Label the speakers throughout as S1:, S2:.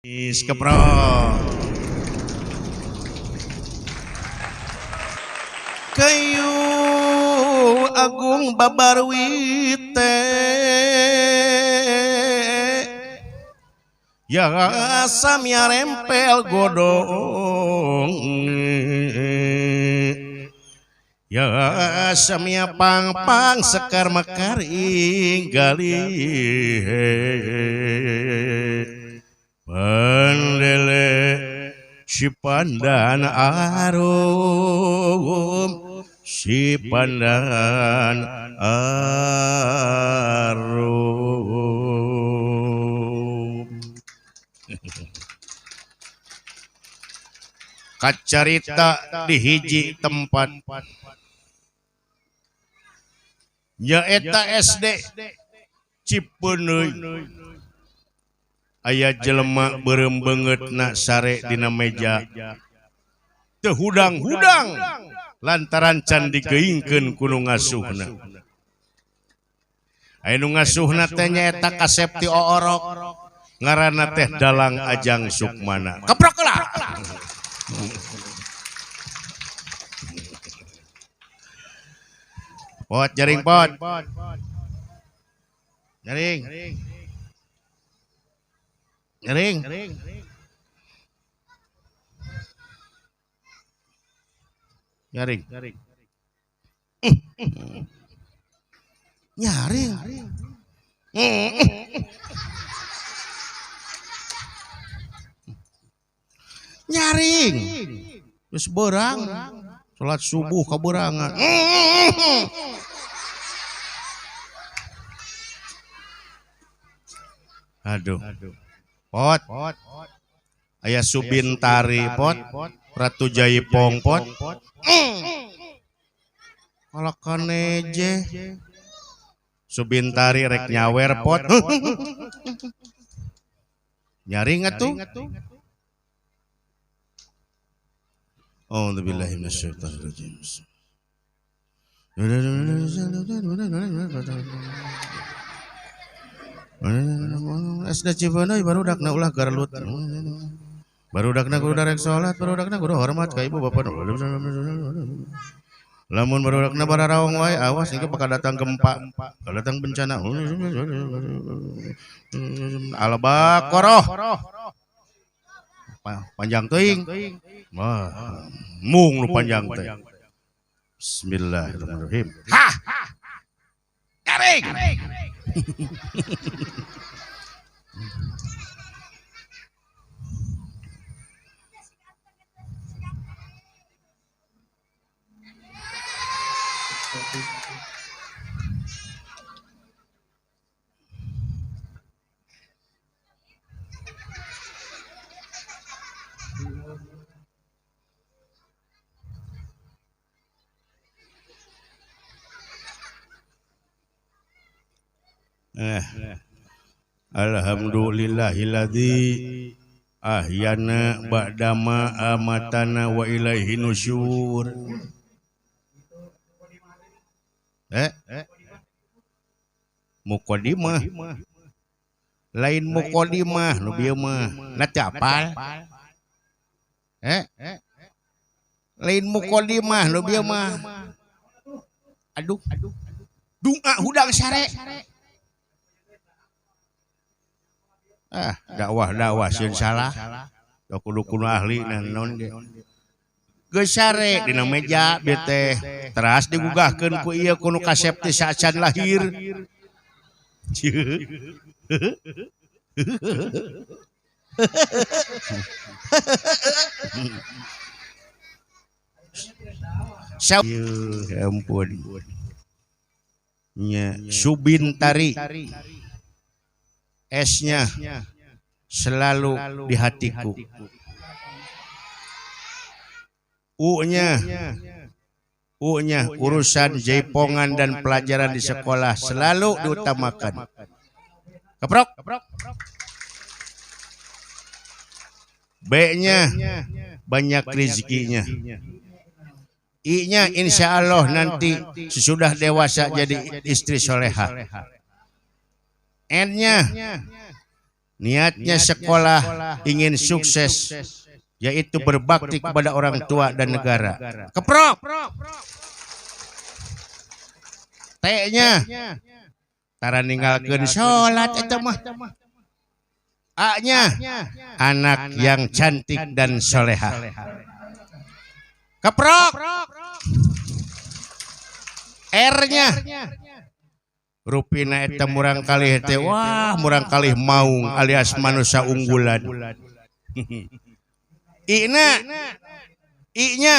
S1: Keprok. Kayu agung babarwite ya samya rempel godong ya samya pang-pang sekar mekar inggali pandele si pandan arum si pandan arum. Kacarita di hiji tempat nyaeta SD Cipeuneuy aya jelema beureum beungeutna sare dina meja teu hudang-hudang lantaran can digeingkeun ku nu ngasuhna. Aya nu ngasuhna teh nyaeta kasep ti oorok ngaranna teh Dalang Ajang Sukmana. Keprok lah. Pot jaring pot. Jaring. Nyaring. Nyaring. Nyaring. Nyaring. Terus berang. Salat subuh kaberangan. Aduh. Pot. Aya Subintari pot, Ratu Jaipong pot. Kalakaneje. Subintari rek nyawer pot. Nyaring atuh. A'udzubillahi minasyaitonirrajim. SD Cipeuneuy barudakna ulah garlut. Barudakna kudu darek salat, barudakna kudu hormat ka ibu bapak. Lamun barudakna bararaong wae awas engke bakal datang gempa, bakal datang bencana. Al-Baqarah. Panjang teuing. Wah, mung nu panjang teh. Bismillahirrahmanirrahim. Hah. Garing. Alhamdulillahilladzi ahyana ba'dama amatana wa ilaihi nusyur. Muqaddimah. Lain muqaddimah nu bieu mah. Na teu apal. Lain muqaddimah nu bieu mah. Aduh. Dunga hudang sare. Ah, dakwah-dakwah sieun salah. Da kudu-kudu ahli naon ge. Geus sare dina meja bieu teh teras digugahkeun ku ieu ku nu kasep teh saacan lahir. Ya ampun. Nya Subintari. S-nya selalu di hatiku. U-nya urusan jaipongan dan pelajaran di sekolah selalu diutamakan. Keprok. B-nya banyak rezekinya. I-nya insya Allah nanti sesudah dewasa jadi istri soleha. N-nya Niatnya sekolah ingin sukses, yaitu berbakti kepada orang tua dan negara. Keprok. T-nya tara ninggalkeun salat eta mah. A-nya anak yang cantik dan soleha. Keprok. R-nya rupina eta murang kalih teh, wah murang kalih maung alias manusia unggulan. I-na, I-nya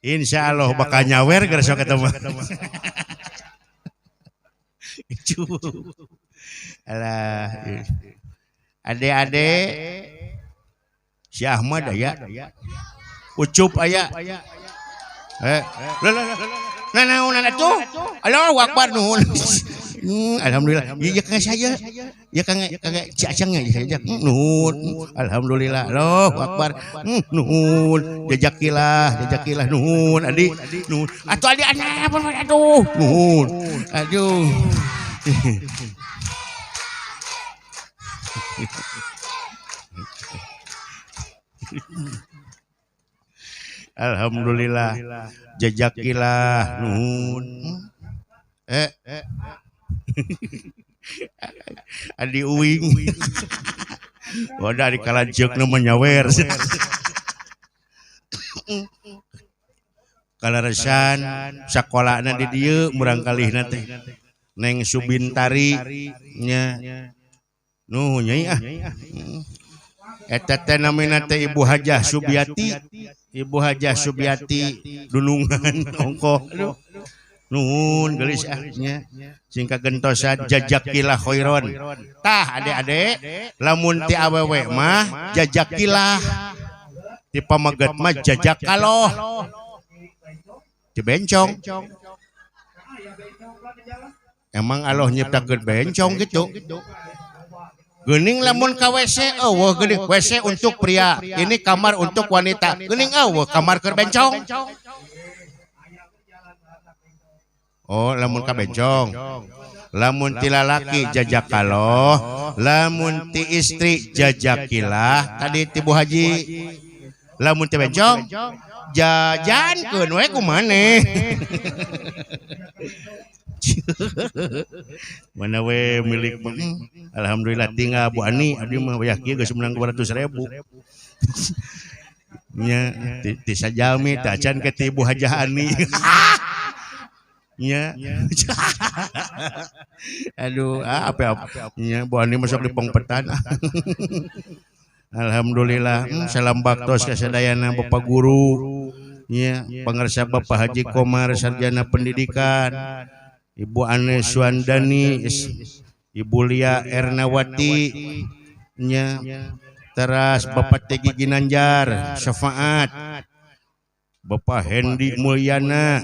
S1: insya Allah bakal nyawer geus sok eta mah. Alah, ade-ade si Ahmad aya, Ucup aya. Nah, naonan atuh? Allahu Akbar nuhun. Alhamdulillah. Ya kang saya. Ya kang kang Ci Acang ya saya. Nuhun. Alhamdulillah. Allahu Akbar. Nuhun. Jajakilah, jajakilah nuhun adi. Nuhun. Atuh adi anak aduh. Nuhun. Aduh. Alhamdulillah. Jajakilah nuhun. Adi uing. Wadah di kalajeuk nu menyawer. Kalaresan sakolana di dieu murang kalihna teh. Neng Subintari nya. Nuhun nyai ah. Eta teh namina teh Ibu Hajah Subiati. Ibu Hajah Subiati dunungan ongkoh. Nuhun geulis ah nya. Sing kagentosan jajakilah khairon. Tah ade-ade lamun ti awewe mah jajakilah. Ti pameget mah jajakaloh. Ti bencong. Emang Allah nyiptakeun bencong gitu. Geuning lamun ka WC eueuh geuning WC untuk pria, ini kamar untuk wanita. Geuning eueuh kamar keur bencong. Oh, lamun ka bencong. Lamun ti lalaki jajakaloh, lamun ti istri jajakilah, tadi ti Bu Haji. Lamun ti bencong jajankeun we ku maneh. Mana we milik alhamdulillah tinggal Bu Ani abdi mah wayah kieu geus menang 200.000. Nya ti sajalmi teh acan ke ti Bu Hajah Ani. Nya. Aduh, apa nya Bu Ani masuk di pongpetan. Alhamdulillah, salam baktos ka sadayana Bapak Guru. Nya, pangarsa Bapak Haji Komar sarjana pendidikan. Ibu Ane Suandani, Ibu Lia Ernawati, nya, teras Bapak Tegi Ginanjar, Syafaat, Bapak Hendi Mulyana,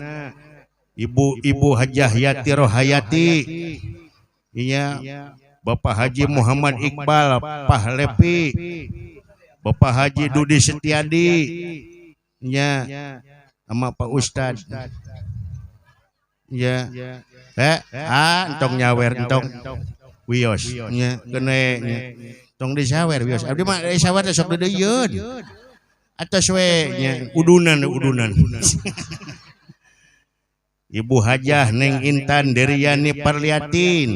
S1: Ibu Ibu Hajah Yati Rohayati, nya, Bapak Haji Muhammad Iqbal Pahlepi, Bapak Haji Dudi Setiadi, nya, sama Pak Ustad. Ya. Entong nyawer entong wios nya kene nya. Tong disawer wios. Abdi mah disawer teh sok deudeuyeun. Atos we nya udunan udunan. Ibu Hajah Neng Intan Deriani Parliatin,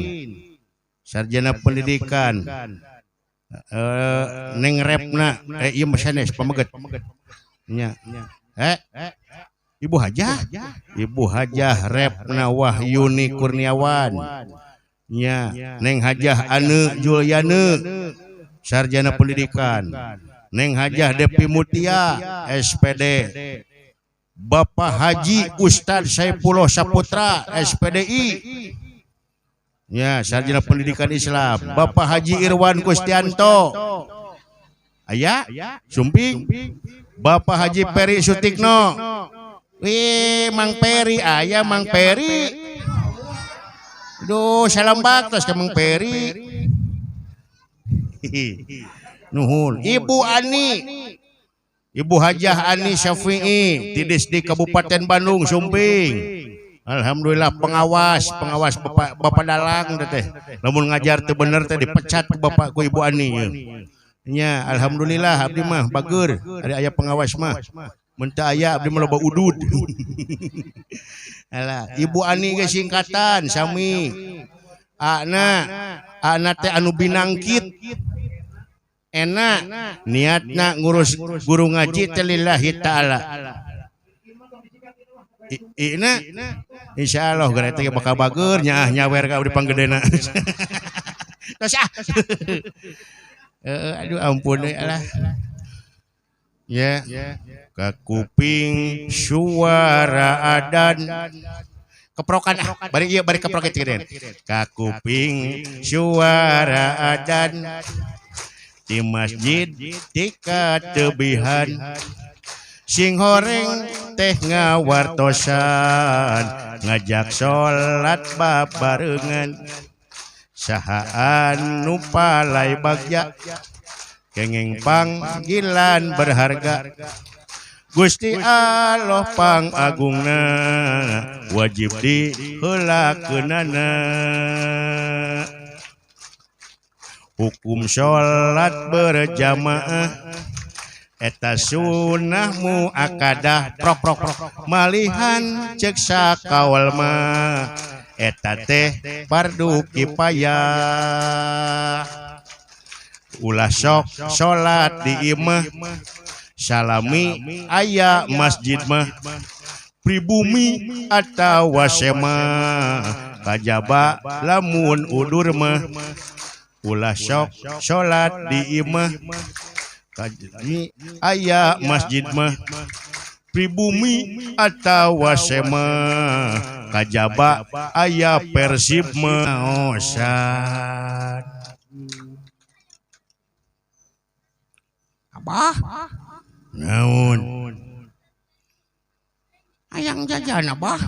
S1: sarjana pendidikan. Neng Repna ieu mah sanes pameget. Nya. Ibu Hajah, Ibu Hajah Repna Wahyuni Kurniawan, nya, Neng Hajah Ane Juliane, sarjana pendidikan, Neng Hajah Depi Mutia, SPD, Bapak Haji Ustadz Saipullah Saputra, SPDI, nya, sarjana pendidikan Islam, Bapak Haji Irwan Kustianto, aya, Sumping, Bapak Haji Peri Sutikno. Wih, Mang Peri, ayah Mang Peri. Duh, salam baktos ke Mang Peri. Nuhun. Ibu Ani, Ibu Hajah Ani Syafi'i, tidis di Kabupaten Bandung, Sumping. Alhamdulillah pengawas pengawas bapak dalang teh lamun ngajar teu bener teh dipecat ku bapak ku Ibu Ani nya. Alhamdulillah abdi mah bager ada aya pengawas mah mun teu aya abdi mah loba udud. Alah Ibu Ani ge singkatan sami ana ana teh anu binangkit enak niatna ngurus guru ngaji teh lillahi taala. Ina insyaallah gara teh bakal bager nyaah nyawer ka abdi panggedena. Tos ah. Aduh ampun deui alah. Ya. Ka kuping suara adan keprokan ah bari ieu bari keprok kieu. Ka kuping suara adan di masjid tika tebihan sing horeng teh ngawartosan ngajak salat babarengan saha anu palai bagja kenging panggilan berharga Gusti Allah pangagungna wajib diheulakeunana. Hukum salat berjamaah eta sunnah muakkadah prok prok prok malihan cek sakaul mah eta teh fardu kifayah. Ulah sok salat di imah salami aya masjid mah pribumi atawa sema kajaba lamun udur mah. Ulah sok salat di imah kajaba aya masjid mah pribumi atawa sema kajaba aya Persib mah osan. Abah naon hayang jajan abah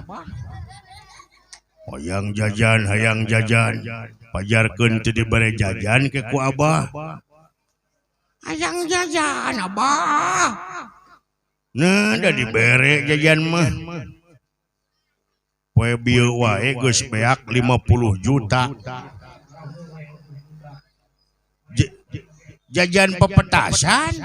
S1: hayang jajan hayang jajan pajarkeun teu dibere jajan ke ku abah hayang jajan abah nah da dibere jajan mah poe bieu wae geus beak 50 juta jajan pepetasan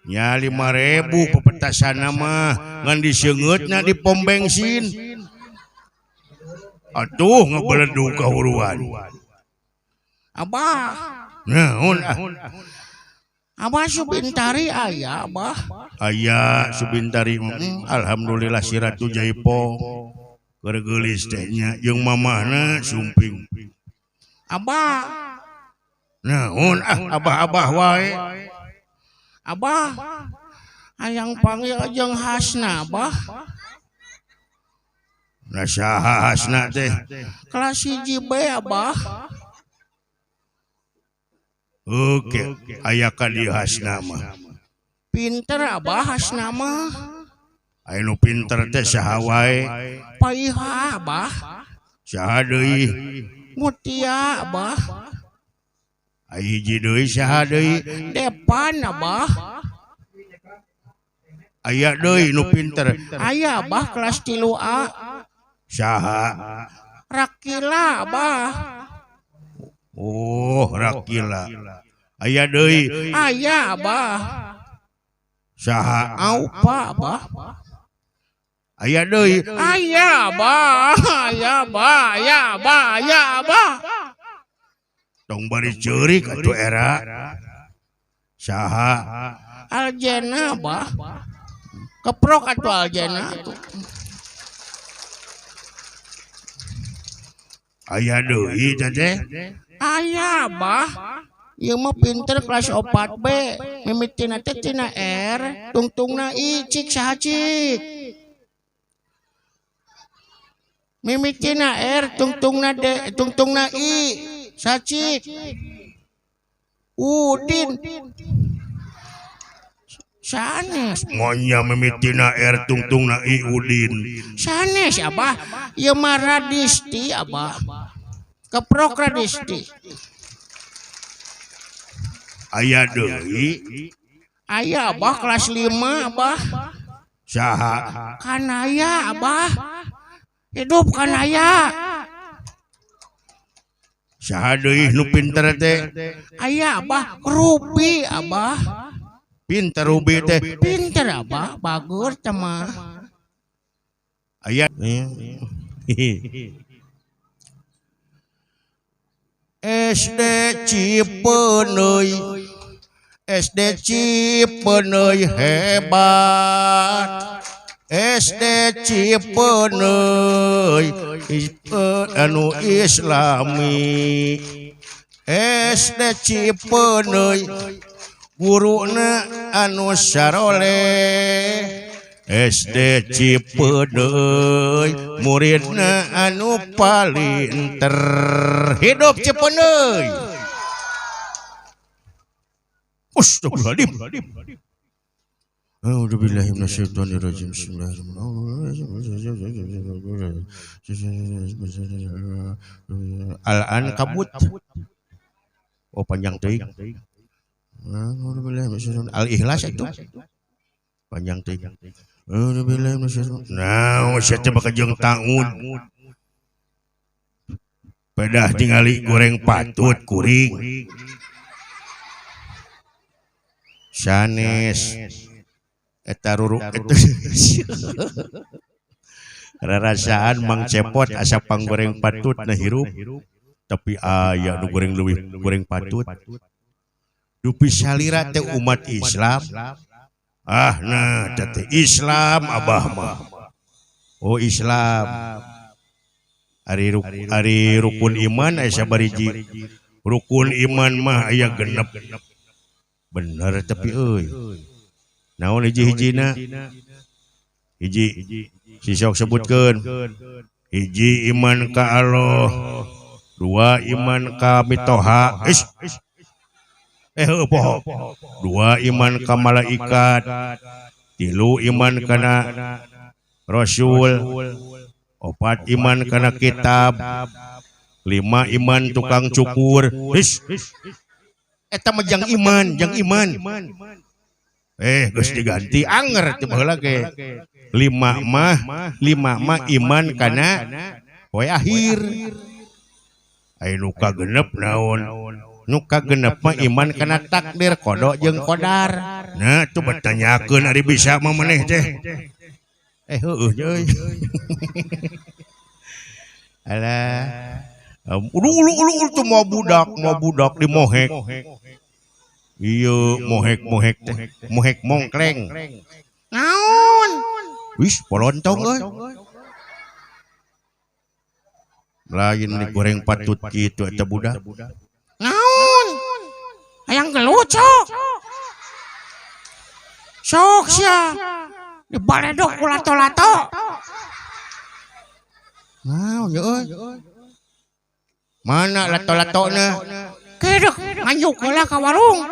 S1: nya 5.000 pepetasan mah ngan diseungeutna di pom bensin atuh ngabeledug kahuruan abah naon ah abah Subintari aya abah aya Subintari alhamdulillah si Ratu Jaipong keur geulis teh nya jeung mamahna sumping abah naon ah abah-abah wae abah hayang panggil jeung Hasna abah nah saha Hasna teh kelas 1 B abah. Oke, aya ka dieu Hasna mah pinter abah Hasna mah aya nu pinter teh saha wae Paiha abah saha deui Mutia abah aya hiji deui saha deui Depan abah aya deui nu pinter aya abah kelas 3A saha Rakila abah. Oh Rakila aya deui aya abah saha Aupa abah aya deui aya abah aya abah aya abah aya abah tong bari ceurik atuh era saha Aljena abah keprok atuh Aljena aya deui teh aya abah ieu mah pinter kelas 4B mimitina teh tina R tungtungna I cik saha cik mimitina R tungtungna D tungtungna I saha cik Udin sanes monya mimitina R tungtungna I Udin sanes abah ieu mah Radisti abah keprok Radisti aya deui aya abah kelas 5 abah Saha?
S2: Kanaya Abah. Hidup kanaya.
S1: Saha deui nu pinter teh?
S2: Aya Abah, Rupi Abah.
S1: Pinter Rupi teh.
S2: Pinter Abah, bagus teh mah.
S1: Aya. SD Cipeuneuy. SD Cipeuneuy hebat. SD Cipeuneuy anu Islami. SD Cipeuneuy guruna anu saroleh. SD Cipeuneuy muridna anu palinter. Hidup Cipeuneuy. Astagfirullahaladzim. A'udzubillahi minasyaitonirrajim. Bismillahirrahmanirrahim. Al-an kabut. Oh panjang teuing. Al-ikhlas itu. Panjang teuing. A'udzubillahi minasyaitonir. Nah, sia teh bakal jeung taun. Pedah tingali goreng patut kuring. Sanes eta ruru eta rarasaan Mang Cepot asa panggoreng patut na hirup tapi aya nu goreng leuwih goreng patut dupi salira teh umat Islam ah nah teh Islam abah mah oh Islam ari rukun iman aya sabariji rukun iman mah aya genep bener tapi euy naon hiji-hijina hiji sisok sebutkeun hiji iman ka Allah dua iman ka mitoha poho dua iman ka malaikat tilu iman kana rasul opat iman kana kitab lima iman tukang cukur eta mah jang iman geus diganti anger teh baheula ge lima mah iman kana poe akhir aya nu kagenep naon nu kagenep mah iman kana takdir qada jeung qadar nah tuh bertanyakeun ari bisa mah maneh teh heueuh euy alah ulu ulu ulu tuh mau budak di mohek. Iya, mohek teh, mohek mongkleng.
S2: Naon?
S1: Wis polontong euy. Lain digoreng patut kitu eta budak.
S2: Naon? Hayang gelut sok. Sok sia. Dibaledok ku lato-lato.
S1: Naon ya euy? Mana lato-latona?
S2: Kedek nganjuk heula ka warung.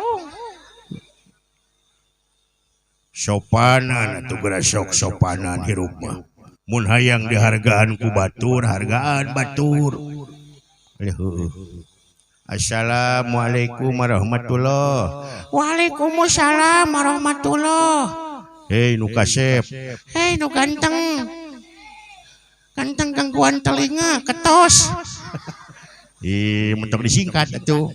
S1: Sopanan atuh geura sok sopanan hirup mah. Mun hayang dihargaan ku batur, hargaan batur. Heueuh. Assalamualaikum warahmatullah.
S2: Waalaikumsalam warahmatullah.
S1: Hei nu kasep.
S2: Hei nu ganteng. Ganteng gangguan telinga ketos.
S1: Ih, mentok disingkat atuh.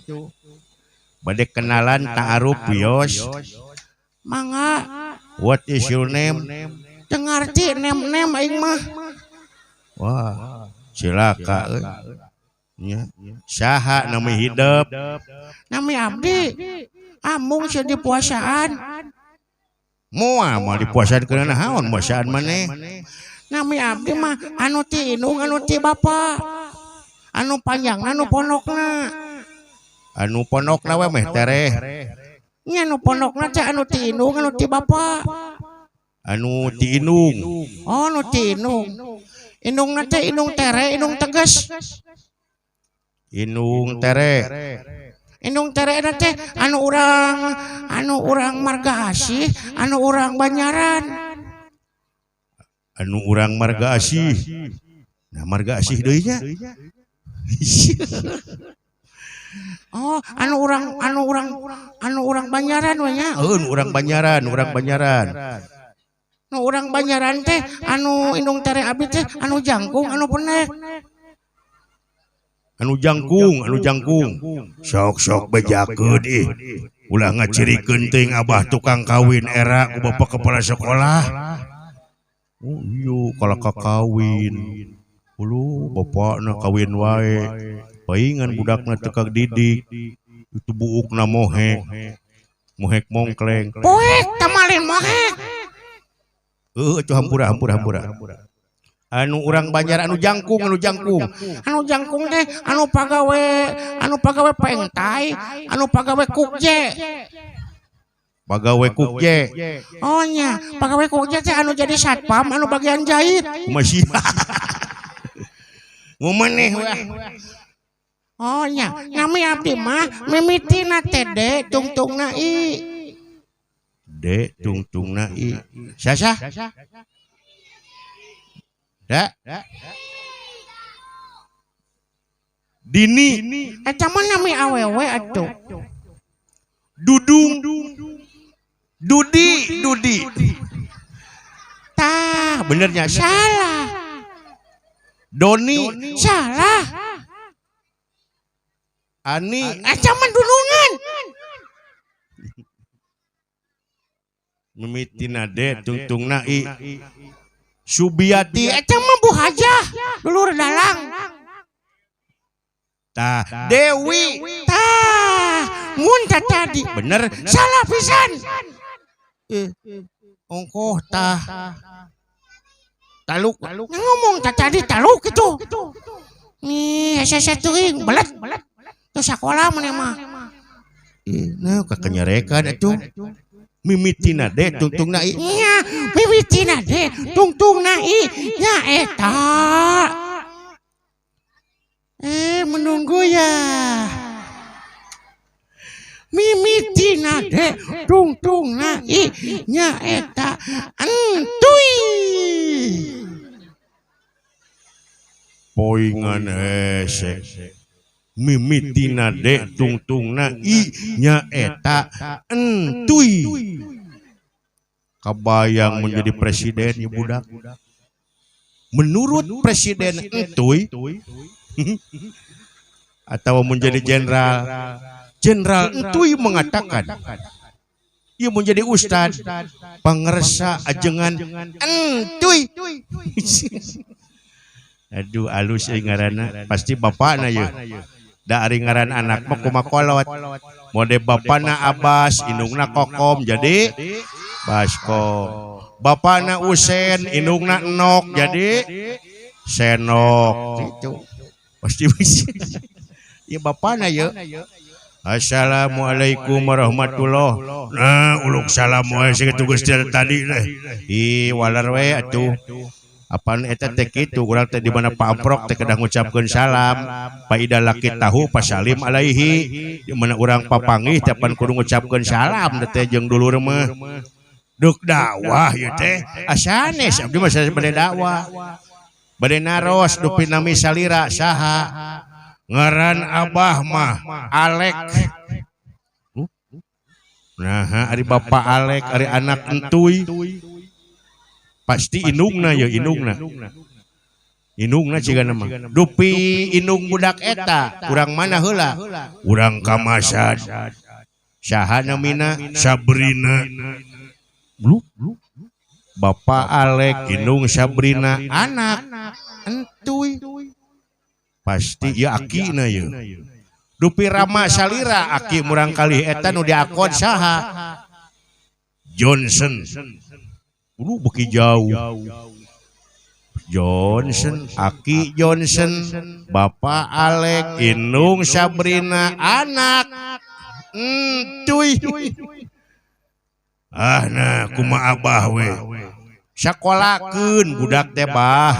S1: Bade kenalan ta'aruf wios.
S2: Mangga.
S1: What is your name?
S2: Teu ngarti nem-nem aing mah.
S1: Wah, cilaka euy. Nya. Saha nami hidep?
S2: Nami abdi. Amung sia dipuasaan.
S1: Moal moal dipuasaan keuna naon puasaan maneh?
S2: Nami abdi mah anu ti indung anu ti bapa. Anu panjangna anu pondokna.
S1: Anu pondokna we meh tereh.
S2: Nya anu pondokna teh anu ti indung anu ti bapa.
S1: Anu ti indung.
S2: Oh anu ti indung. Indungna teh indung tere, indung tegas.
S1: Indung tere.
S2: Indung tere teh anu urang Marga Asih, anu urang Banyaran.
S1: Anu urang Marga Asih. Nah Marga Asih deui nya.
S2: Oh, anu urang Banyaran we nya.
S1: Heuh, urang Banyaran, urang Banyaran.
S2: Nu urang Banjaran teh anu indung tere abdi teh anu jangkung anu penek.
S1: Anu jangkung, anu jangkung. Sok-sok bejakeun ih. Ulah ngacirikeun teuing abah tukang kawin era ku bapak kepala sekolah. Oh iya, kalaka kawin. Ulu bapakna kawin wae. Paingan budakna teu kadidik. Itu buukna mohek. Mohek mongkleng.
S2: Poek tamalin mohek.
S1: Itu hampura hampura hampura. Anu urang Banjar anu jangkung, anu jangkung.
S2: Anu jangkung teh anu pagawe pengtai, anu pagawe kukje.
S1: Pagawe kukje.
S2: Oh nya, pagawe kukje teh anu jadi satpam anu bagian jahit.
S1: Masih. Ngumeneh wah.
S2: Oh nya, nami abdi mah mimitina teh D tungtungna I.
S1: D tungtungna I. Sasa? Da. Dini.
S2: Eta mah nami awewe atuh.
S1: Dudung. Dudi, Dudi. Tah, benernya
S2: salah.
S1: Doni
S2: salah.
S1: Ani,
S2: eta mah dulungan.
S1: Mimitina D tungtungna I. Subiati
S2: eta mah Bu Hajah dulur dalang.
S1: Tah, Dewi.
S2: Tah, mun tadi
S1: bener
S2: salah pisan.
S1: Ongkoh tah. Taluk.
S2: Ngomong tadi taluk itu. Nih, hese teuing belet. Teu sakola maneh mah.
S1: Nah, kakenyerekan atuh. Mimitina D tungtungna I.
S2: Nya, mimitina D tungtungna I. Nya eta. Menunggu ya. Mimitina D tungtungna I. Nya eta entuy.
S1: Poingan hese. Mimitina D tungtungna I nya eta entuy. Kabayang menjadi presiden ya budak. Menurut presiden entuy atau menjadi jenderal, jenderal entuy mengatakan ia menjadi ustad pangersa ajengan entuy. Aduh alus euy ngaranna, pasti bapakna yeuh. Da ari ngaran anak mah kumakolot. Mode bapana Abbas, indungna Kokom jadi Baskom. Bapana Usen, indungna Enok jadi Senok. Gitu. Pasti bisa. Ya bapana yeuh. Assalamualaikum warahmatullah. Nah, uluk salam wae sakitu geus tadi teh. Ih, walar we atuh. Apaan eta teh kitu urang teh di mana Pak Amprok teh kedah ngucapkeun salam. Paida laki tahu pasalim alaihi. Di mana urang papanggih teh pan kudu ngucapkeun salam teh jeung dulur mah. Deuk dakwah ieu teh asanes abdi mah bade dakwah. Bade naros dupi nami salira saha. Ngaran abah mah Alek. Nah, ari bapak Alek, ari anak entuy. Pasti indungna ya indungna. Indungna cigana mah. Dupi indung budak eta, urang mana heula? Urang Kamasan. Saha namina? Sabrina. Blu. Bapak Alek, indung Sabrina, anak entuy. Pasti ya akina ya. Dupi Rama salira aki murang kali eta nu diakon saha? Johnson. Lu beki jauh. Johnson, aki Johnson, Bapak Alek, indung Sabrina, anak entuy. Ah nah kumaha abah we. Sakolakeun budak teh bah.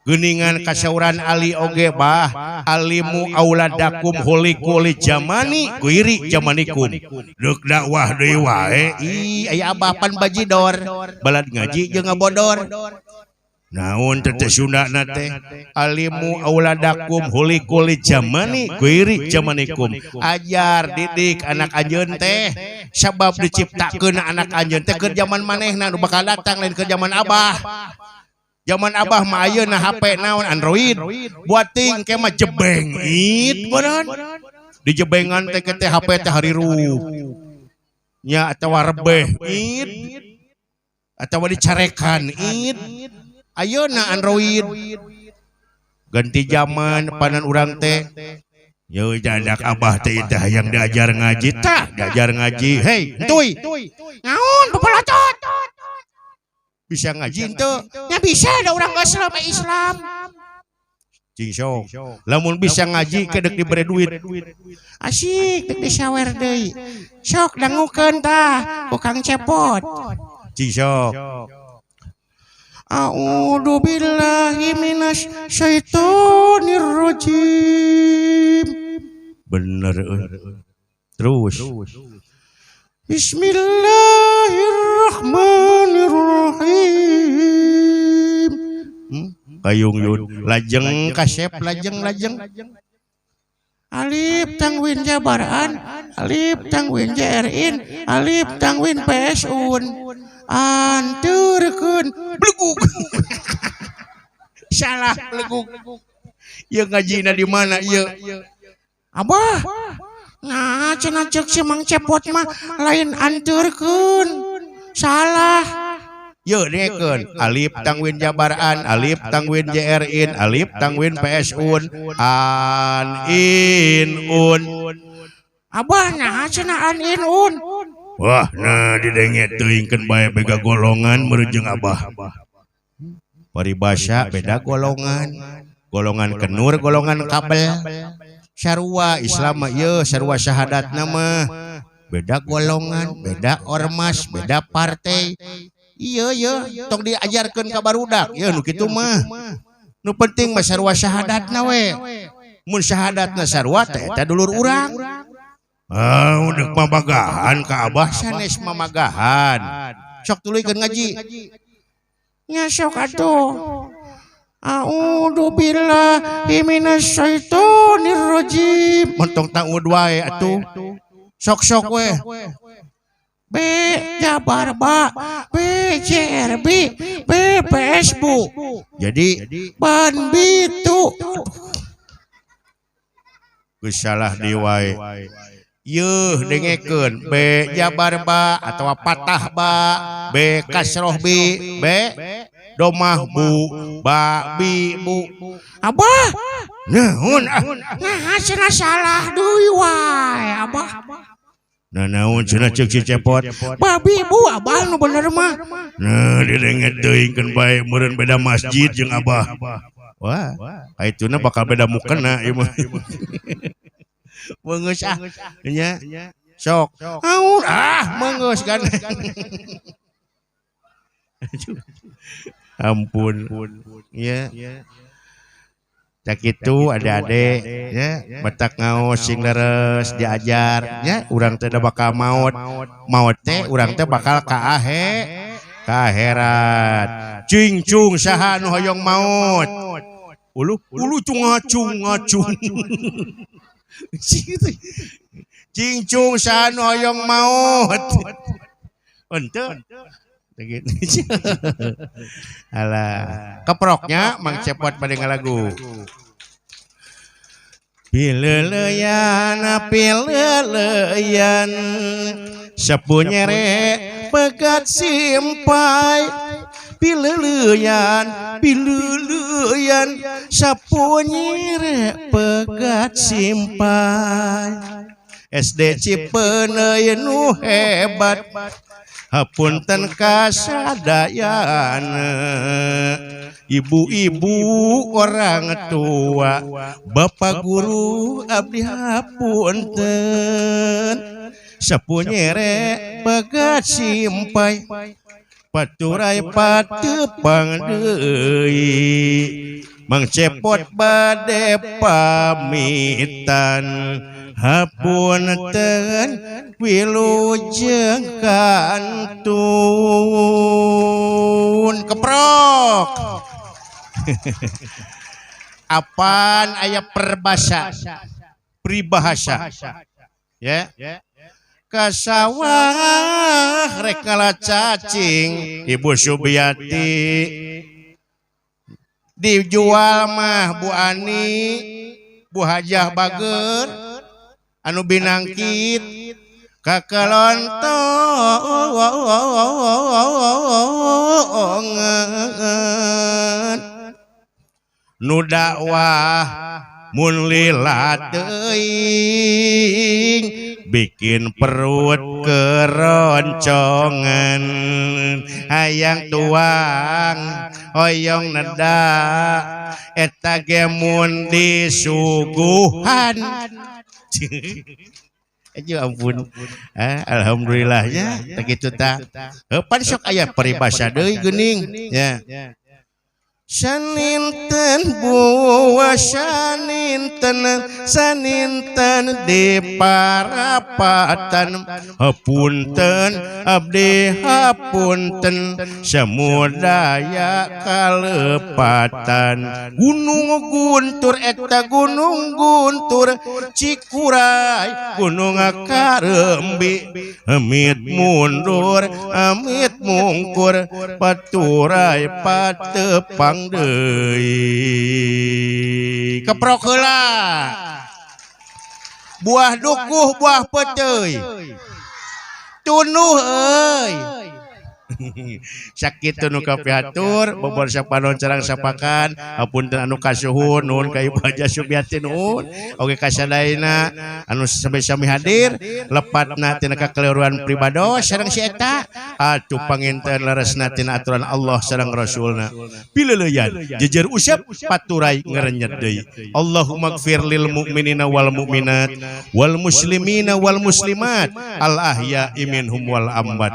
S1: Geuningan kasauran Ali oge bah. Alimu auladakum huliku li jamani kuiri jamanikum. Deuk dakwah deui wae. Ih, aya abah pan bajidor, balad ngaji jeung ngabodor. Naon teh Sundana teh alimu auladakum hulikuli jamani ghairi jamanikum. Ajar didik anak anjeun teh sabab diciptakeun anak anjeun teh keur zaman manehna nu bakal datang lain keur zaman abah. Zaman abah mah ayeuna HP naon Android. Buat ting ke mah jebeng it beneran. Dijebengan teh ke teh HP teh harirup. Nya atawa rebeh it. Atawa dicarekan it. Ayeuna Android ganti zaman panan urang teh yeuh jadak abah teh teh hayang diajar ngaji tah diajar ngaji hei entuy
S2: naon pepolotot
S1: bisa ngaji henteu
S2: nya bisa da urang geus selama Islam
S1: cing sok lamun bisa ngaji ke deuk dibere duit
S2: asik deuk disawer deui sok dangukeun tah ku Kang Cepot
S1: cing sok.
S2: A'udzu billahi minasy syaithanir rajim.
S1: Bener. Terus.
S2: Bismillahirrahmanirrahim.
S1: Kayung yun lajeng kasep lajeng lajeng.
S2: Alif tangwin jabaran, alif tangwin jrin, alif tangwin pesun. Anturkeun
S1: blegug. Salah blegug. Ieu ngajina di mana ieu?
S2: Abah. Nah, cenah ceuk si Mang Cepot mah lain anturkeun. Salah.
S1: Ieu dengekeun alif tangwin jabaran, alif tangwin jrin, alif tangwin psun, an in un.
S2: Abah nah cenah an in un.
S1: Wah, nah didenge teuingkeun bae bega golongan meureuh abah. Paribasa beda golongan. Golongan kenur, golongan kabel. Sarua Islam mah ieu sarua syahadatna mah. Beda golongan, beda ormas, beda partai. Ieu ieu tong diajarkeun ka barudak, ieu nu kitu mah. Nu penting mah sarua syahadatna we. Mun syahadatna sarua teh eta dulur urang. Ah, udah mamagahan ka abah sanes mamagahan. Sok tuluykeun ngaji.
S2: Nya sok atuh. A'udzu billahi minasyaitonir rajim.
S1: Mentong ta'ud wae atuh. Sok-sok we.
S2: B jabar ba, B J R B, B P S bu.
S1: Jadi
S2: ban bitu.
S1: Geus salah deui wae. Yeuh dengekeun B jabar ba atawa patah ba, B kasroh bi, B domah bu, ba bi bu.
S2: Abah,
S1: naon ah?
S2: Nah, cenah salah deui wae abah.
S1: Nah, naon cenah ceuk si Cepot?
S2: Babi bu abah nu bener mah.
S1: Nah, didenget teuingkeun bae meureun beda masjid jeung abah. Wah, kaituna bakal beda mukena ieu mah. Meungeus ah nya sok aur ah meungeus kan. Ampun ya. Cak itu adik-adik ya batak ngaos sing leres diajar nya urang teh da bakal maot. Maot teh urang teh bakal ka akhirat. Cingcung saha nu hoyong maot. Ulu ulu cung ngacung. Cingcung saha nu hoyong maot. Henteu. Alah, keproknya Mang Cepot pada ngalagu. Pileleyan, pileleyan, sapu nyere pegat simpai. Pileleyan, pileleyan, sapu nyere pegat simpai. SD Cipeneuy nu hebat, hapunten kasadayana. Ibu-ibu orang tua, bapak guru abdi hapunten. Sapu nyere pegat simpai, paturai patepang deui. Mang Cepot bade pamitan, hapunten wilujeng kantun. Keprok. Apaan aya perbasa peribahasa ya, ka sawah rek ngala cacing Ibu Subiati, dijual mah Bu Ani, Bu Hajah Bager anu binangkit kakelontongan nu dakwah mun lila teuing bikin perut keroncongan, hayang tuang hoyong neda eta ge mun disuguhan. Aja ampun, alhamdulillahnya tak kitu tah. Pan sok aya peribahasa deui geuning ya. Saninten buah saninten, saninten di parapatan, hapunten abdi hapunten samudaya kalepatan. Gunung Guntur eta gunung Guntur Cikuray gunung Karembi, amit mundur amit mungkur paturai patepang deui. Keprok heula buah dukuh buah peuteuy tunuh euy. Sakitu nu kapihatur bobor sapanon carang sapakan hapunten anu kasuhun nuhun ka Ibu Haja Subiati nuhun oge ka sadayana anu sami-sami hadir lepatna tina kakeliruan pribados sareng si eta atuh panginten leresna tina aturan Allah sareng Rasulna pileuleyan jejer usep paturai ngerenyet deui. Allahumma gfir lil mu'minina wal mu'minat wal muslimina wal muslimat al ahya'i minhum wal amwat.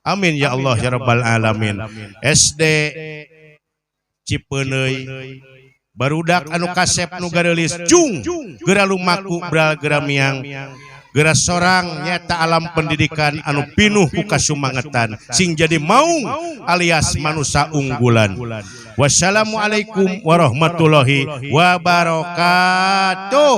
S1: Amin ya Allah ya Rabbal alamin. SD Cipeuneuy barudak anu kasep nu gareulis jung geura lumaku bral geura miang geura sorang nyata alam pendidikan anu pinuh ku kasumangetan sing jadi maung alias manusia unggulan. Wassalamualaikum warahmatullahi wabarakatuh.